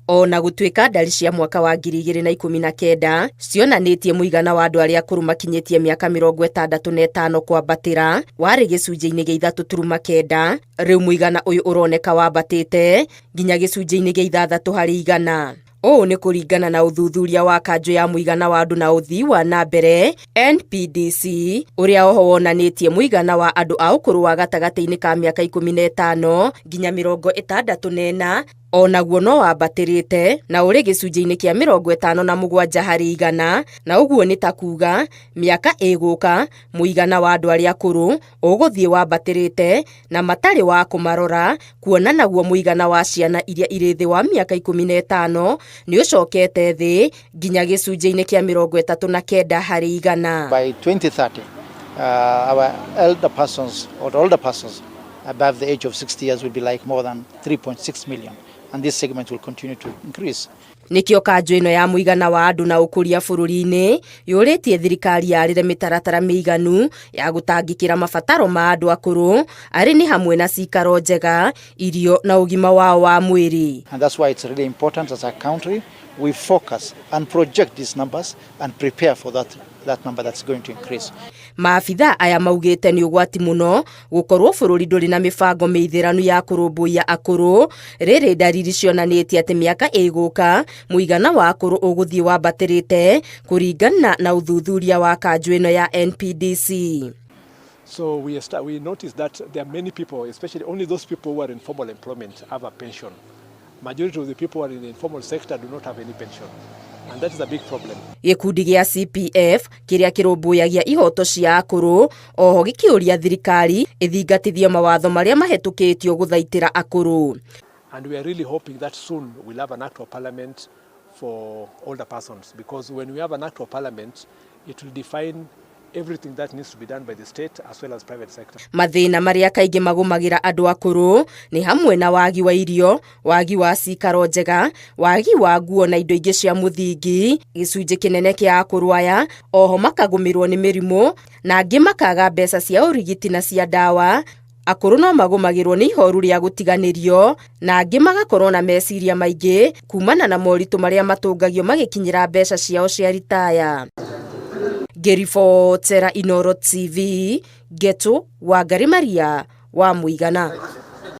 Ona gũtuĩka ndari cia mwaka wa 2019 cionanĩtie mũigana wa andũ arĩa akũrũ makinyĩtie mĩaka 65 kwambatĩra warĩ gĩcunjĩ-inĩ gĩa 3.9, rĩu mũigana ũyũ ũroneka wambatĩte nginya gĩcunjĩ-inĩ gĩa 6%. Ũũ nĩ kũringana na ũthuthuria wa kanjũ ya mũigana wa andũ na ũthii wa na mbere NPDC, ũrĩa oho wonanĩtie mũigana wa andũ a ũkũrũ wa gatagatĩ-inĩ ka mĩaka 15 nginya 64 onaguo no wambatĩrĩte na ũrĩ gĩcunjĩ-inĩ kĩa 57%, na ũguo nĩ ta kuga mĩaka ĩgũka mũigana wa andũ arĩa akũrũ ũgũthiĩ wambatĩrĩte na matarĩ wa kũmarora, kuona naguo mũigana wa ciana iria irĩ thĩ wa mĩaka 15 nĩ ũcokete thĩ nginya gĩcunjĩ-inĩ kĩa 39%. By 2030, our elder persons or older persons above the age of 60 years will be like more than 3.6 million, and this segment will continue to increase. Nĩkĩo kanjũ ĩno ya mũigana wa andũ na ũkũria bũrũri-inĩ yũrĩtie thirikari yarĩre mĩtaratara mĩiganu ya gũtangĩkĩra mabataro ma andũ akũrũ, arĩ nĩ hamwe na cikaro njega, irio na ũgima wao wa mwĩrĩ. And that's why it's really important as a country we focus and project these numbers and prepare for that number that's going to increase. Maabitha aya maugĩte nĩ ũgwati mũno gũkorwo bũrũri ndũrĩ na mĩbango mĩithĩranu ya kũrũmbũiya akũrũ, rĩrĩ ndariri cionanĩtie atĩ mĩaka ĩgũka mũigana wa akũrũ ũgũthiĩ wambatĩrĩte kũringana na ũthuthuria wa kanjũ ĩno ya NPDC. So we noticed that there are many people, especially only those people who are in formal employment, have a pension. Majority of the people who are in the informal sector do not have any pension. And that is a big problem. Gĩkundi gĩa CPF kĩrĩa kĩrũmbũyagia ihoto cia akũrũ oho gĩkĩũria thirikari ĩthingatithie mawatho marĩa mahetũkĩtio gũthaitĩra akũrũ. And we are really hoping that soon we'll have an act of parliament for older persons, because when we have an act of parliament, it will define everything that needs to be done by the state as well as private sector. Mathĩna marĩa kaingĩ magũmagĩra andũ akũrũ nĩ hamwe na wagi wa irio, wagi wa cikaro njega, wagi wa nguo na indo ingĩ cia mũthingi. Gĩcunjĩ kĩnene kĩa akũrũ aya oho makagũmĩrwo nĩ mĩrimũ na angĩ makaga mbeca cia ũrigiti na cia ndawa. Akũrũ no magũmagĩrwo nĩ ihoru rĩa gũtiganĩrio na angĩ magakorwo na meciria maingĩ kumana na moritũ marĩa matũngagio magĩkinyĩra mbeca ciao cia ritaya. Ngĩribotera Inooro TV, Ngetu Wangari Maria wa Mũigana.